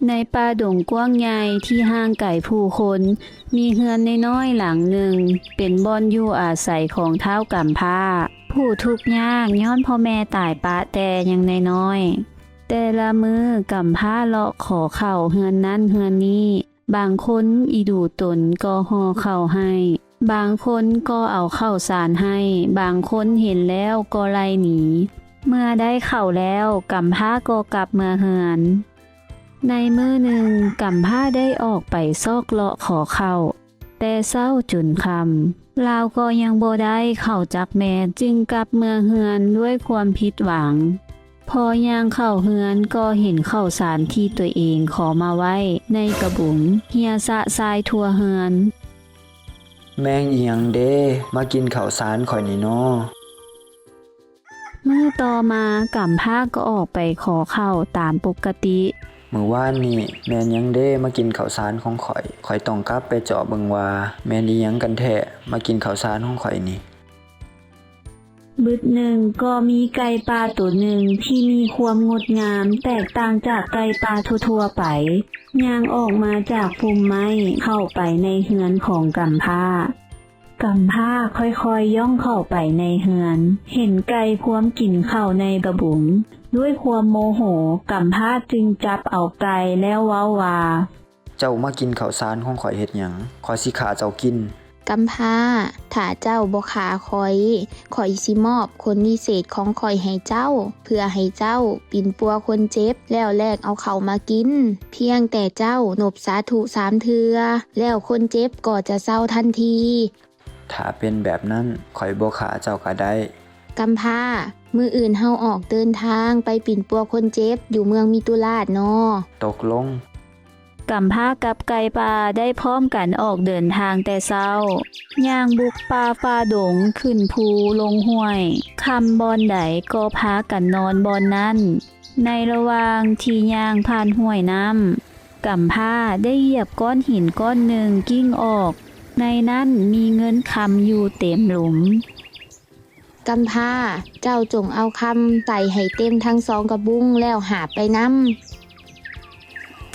ໃນປ່າດົງກວ້າງໃຫຍ່ທີ່ຫ່າງໄກຜູ້ຄົນ, ມີເຮືອນນ້ອຍໆຫຼັງໜຶ່ງ ເປັນບ່ອນຢູ່ອາໄສຂອງທ້າວກຳພ້າ ຜູ້ທຸກຍາກຍ້ອນພໍ່ແມ່ຕາຍປະແຕ່ຍັງນ້ອຍໆ. ແຕ່ລະມື້ກຳພ້າເລາະຂໍເຂົ້າເຮືອນນັ້ນເຮືອນນີ້, ບາງຄົນອີດູຕົນກໍຫໍ່ເຂົ້າໃຫ້, ບາງຄົນກໍເອົາເຂົ້າສານໃຫ້, ບາງຄົນເຫັນແລ້ວກໍໄລ່ໜີ. ເມື່ອໄດ້ເຂົ້າແລ້ວ, ກຳພ້າກໍກັບເມືອເຮືອນ. ໃນມື້ໜຶ່ງ, ກຳພ້າໄດ້ອອກໄປຊອກເລາະຂໍເຂົ້າ ແຕ່ເຊົ້າຈົນຄ່ຳ, ລາວກໍຍັງບໍ່ໄດ້ເຂົ້າຈັກເມັດ, ຈຶ່ງກັບເມືອເຮືອນດ້ວຍຄວາມຜິດຫວັງ. ພໍຍ່າງເຂົ້າເຮືອນກໍເຫັນເຂົ້າສານທີ່ຕົວເອງຂໍມາໄວ້ໃນກະບຸງ ເຮ່ຍຊະຊາຍທົ່ວເຮືອນ. ແມ່ນອີ່ຫຍັງເດ ມາກິນເຂົ້າສານຂ້ອຍນີ້ນໍ? ມື້ຕໍ່ມາ, ກຳພ້າກໍອອກໄປຂໍເຂົ້າຕາມປົກກະຕິ. ມື້ວານນີ້ແມ່ນຫຍັງເດ ມາກິນເຂົ້າສານຂອງຂ້ອຍ? ຂ້ອຍຕ້ອງກັບໄປເຈາະເບິ່ງວ່າແມ່ນອີ່ຫຍັງກັນແທ້ ມາກິນເຂົ້າສານຂອງຂ້ອຍນີ້. ບຶດໜຶ່ງກໍມີໄກ່ປ່າໂຕໜຶ່ງທີ່ມີຄວາມງົດງາມແຕກຕ່າງຈາກໄກ່ປ່າທົ່ວໆໄປ ຍ່າງອອກມາຈາກພຸ່ມໄມ້ເຂົ້າໄປໃນເຮືອນຂອງກຳພ້າ. ກຳພ້າຄ່ອຍໆຍ່ອງເຂົ້າໄປໃນເຮືອນ, ເຫັນໄກ່ພວມກິນເຂົ້າໃນກະບຸງ. ດ້ວຍຄວາມໂມໂຫ, ກຳພ້າຈຶ່ງຈັບເອົາໄກ່ແລ້ວເວົ້າວ່າ, ເຈົ້າມາກິນເຂົ້າສານຂອງຂ້ອຍເຮັດຫຍັງ? ຂ້ອຍຊິຂ້າເຈົ້າກິນ. ກຳພ້າ, ຖ້າເຈົ້າບໍ່ຂ້າຂ້ອຍ, ຂ້ອຍຊິມອບຄົນວິເສດຂອງຂ້ອຍໃຫ້ເຈົ້າ, ເພື່ອໃຫ້ເຈົ້າປິ່ນປົວຄົນເຈັບ ແລ້ວແລກເອົາເຂົ້າມາກິນ. ພຽງແຕ່ເຈົ້ານົບສາທຸສາມເທື່ອ, ແລ້ວຄົນເຈັບກໍຈະເຊົາທັນທີ. ຖ້າເປັນແບບນັ້ນ, ຂ້ອຍບໍ່ຂ້າເຈົ້າກໍໄດ້. ກຳພ້າ, ມື້ອື່ນເຮົາອອກເດີນທາງໄປປິ່ນປົວຄົນເຈັບຢູ່ເມືອງມິຕຸລາດນໍ. ຕົກລົງ. ກຳພ້າກັບໄກ່ປ່າໄດ້ພ້ອມກັນອອກເດີນທາງແຕ່ເຊົ້າ, ຍ່າງບຸກປ່າຝ່າດົງ, ຂຶ້ນພູລົງຫ້ວຍ, ຄ່ຳບ່ອນໃດກໍພາກັນນອນບ່ອນນັ້ນ. ໃນລະຫວ່າງທີ່ຍ່າງຜ່ານຫ້ວຍນ້ຳ, ກຳພ້າໄດ້ຢຽບກ້ອນຫີນກ້ອນໜຶ່ງກິ້ງອອກ, ໃນນັ້ນມີເງິນຄຳຢູ່ເຕັມຫຼຸມ. ກຳພ້າ, ເຈົ້າຈົ່ງເອົາຄຳໃສ່ໃຫ້ເຕັມທັງສອງກະບຸງແລ້ວຫາບໄປນຳ.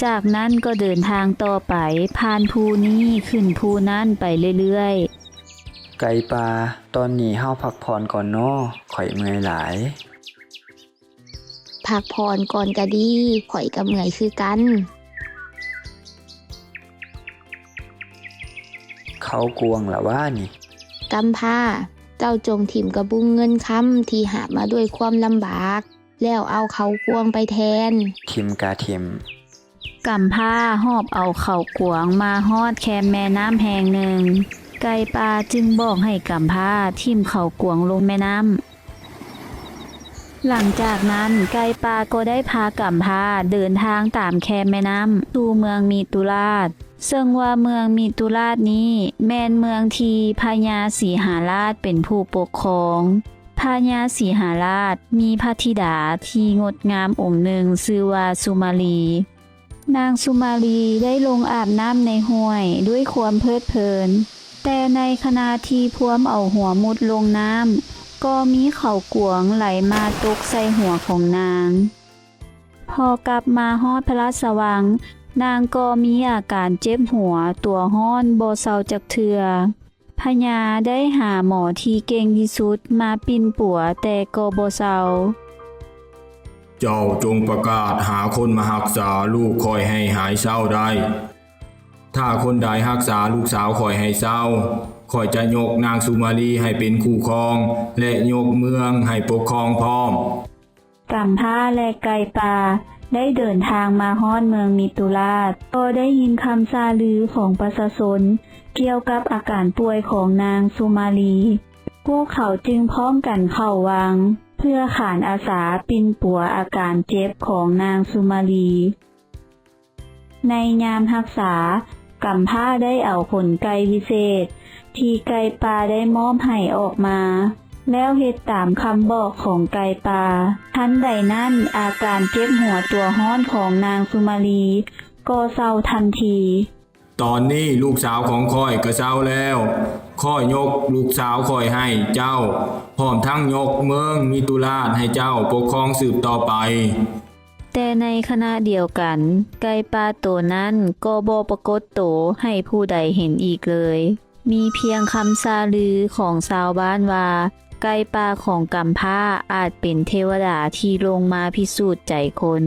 ຈາກນັ້ນກໍເດີນທາງຕໍ່ໄປ, ຜ່ານພູນີ້ຂຶ້ນພູນັ້ນໄປເລື້ອຍໆ. ໄກ່ປ່າ, ຕອນນີ້ເຮົາພັກຜ່ອນກ່ອນນໍ, ຂ້ອຍເມື່ອຍຫຼາຍ. ພັກຜ່ອນກ່ອນກະດີ, ຂ້ອຍກະເມື່ອຍຄືກັນ. ເຂົາກວງລະຫວານີ້? ກຳພ້າ, ເຈົ້າຈົ່ງຖິ້ມກະບຸງເງິນຄຳທີ່ຫາບມາດ້ວຍຄວາມລຳບາກ, ແລ້ວເອົາເຂົາກວງໄປແທນ. ຖິ້ມກະຖິ້ມ. ກຳພ້າຫອບເອົາເຂົາກວງມາຮອດແຄມແມ່ນ້ຳແຫ່ງໜຶ່ງ, ໄກ່ປ່າຈຶ່ງບອກໃຫ້ກຳພ້າຖິ້ມເຂົາກວງລົງແມ່ນ້ຳ. ຫຼັງຈາກນັ້ນ, ໄກ່ປ່າກໍໄດ້ພາກຳພ້າເດີນທາງຕາມແຄມແມ່ນ້ຳສູ່ເມືອງມິຕຸລາດ, ເຊິ່ງວ່າເມືອງມິຕຸລາດນີ້ແມ່ນເມືອງທີ່ພະຍາສີຫາລາດເປັນຜູ້ປົກຄອງ. ພະຍາສີຫາລາດມີພະທິດາທີ່ງົດງາມອົງໜຶ່ງຊື່ວ່າສຸມາລີ. ນາງສຸມາລີໄດ້ລົງອາບນ້ຳໃນຫ້ວຍດ້ວຍຄວາມເພີດເພີນ, ແຕ່ໃນຂະນະທີ່ພວມເອົາຫົວມຸດລົງນ້ຳ, ກໍມີເຂົາກວງໄຫຼມາຕົກໃສ່ຫົວຂອງນາງ. ພໍກັບມາຮອດພະລາຊະວັງ, ນາງກໍມີອາການເຈັບຫົວ, ຕົວຮ້ອນ, ບໍ່ເຊົາຈັກເທື່ອ. ພະຍາໄດ້ຫາໝໍທີ່ເກັ່ງທີ່ສຸດມາປິ່ນປົວ, ແຕ່ກໍບໍ່ເຊົາ. ເຈົ້າຈົ່ງປະກາດຫາຄົນມາຮັກສາລູກຂ້ອຍໃຫ້ຫາຍເຊົາໄດ້. ຖ້າຄົນໃດຮັກສາລູກສາວຂ້ອຍໃຫ້ເຊົາ, ຂ້ອຍຈະຍົກນາງສຸມາລີໃຫ້ເປັນຄູ່ຄອງ ແລະ ຍົກເມືອງໃຫ້ປົກຄອງພ້ອມ. ກຳພ້າ ແລະ ໄກ່ປ່າ ໄດ້ເດີນທາງມາຮອດເມືອງມິຕຸລາດ, ກໍໄດ້ຍິນຄຳຊ່າລືຂອງປະຊາຊົນກ່ຽວກັບອາການປ່ວຍຂອງນາງສຸມາລີ. ພວກເຂົາຈຶ່ງພ້ອມກັນເຂົ້າວັງ ເພື່ອຂານອາສາປິ່ນປົວອາການເຈັບຂອງນາງສຸມາລີ. ໃນຍາມຮັກສາ, ກຳພ້າໄດ້ເອົາຂົນໄກ່ວິເສດທີ່ໄກ່ປ່າໄດ້ມອບໃຫ້ອອກມາ, ແລ້ວເຮັດຕາມຄຳບອກຂອງໄກ່ປ່າ. ທັນໃດນັ້ນ, ອາການເຈັບຫົວຕົວຮ້ອນຂອງນາງສຸມາລີກໍເຊົາທັນທີ. ຕອນນີ້ລູກສາວຂອງຂ້ອຍກໍເຊົາແລ້ວ. ຂ້ອຍຍົກລູກສາວຂ້ອຍໃຫ້ເຈົ້າ, ພ້ອມທັງຍົກເມືອງມິຕຸລາດໃຫ້ເຈົ້າປົກຄອງສືບຕໍ່ໄປ. ແຕ່ໃນຂະນະດຽວກັນ ໄກ່ປ່າໂຕນັ້ນກໍບໍ່ປາກົດໂຕໃຫ້ຜູ້ໃດເຫັນອີກເລີຍ. ມີພຽງຄຳຊ່າລືຂອງຊາວບ້ານວ່າ ໄກ່ປ່າຂອງກຳພ້າອາດເປັນເທວະດາທີ່ລົງມາພິສູດໃຈຄົນ.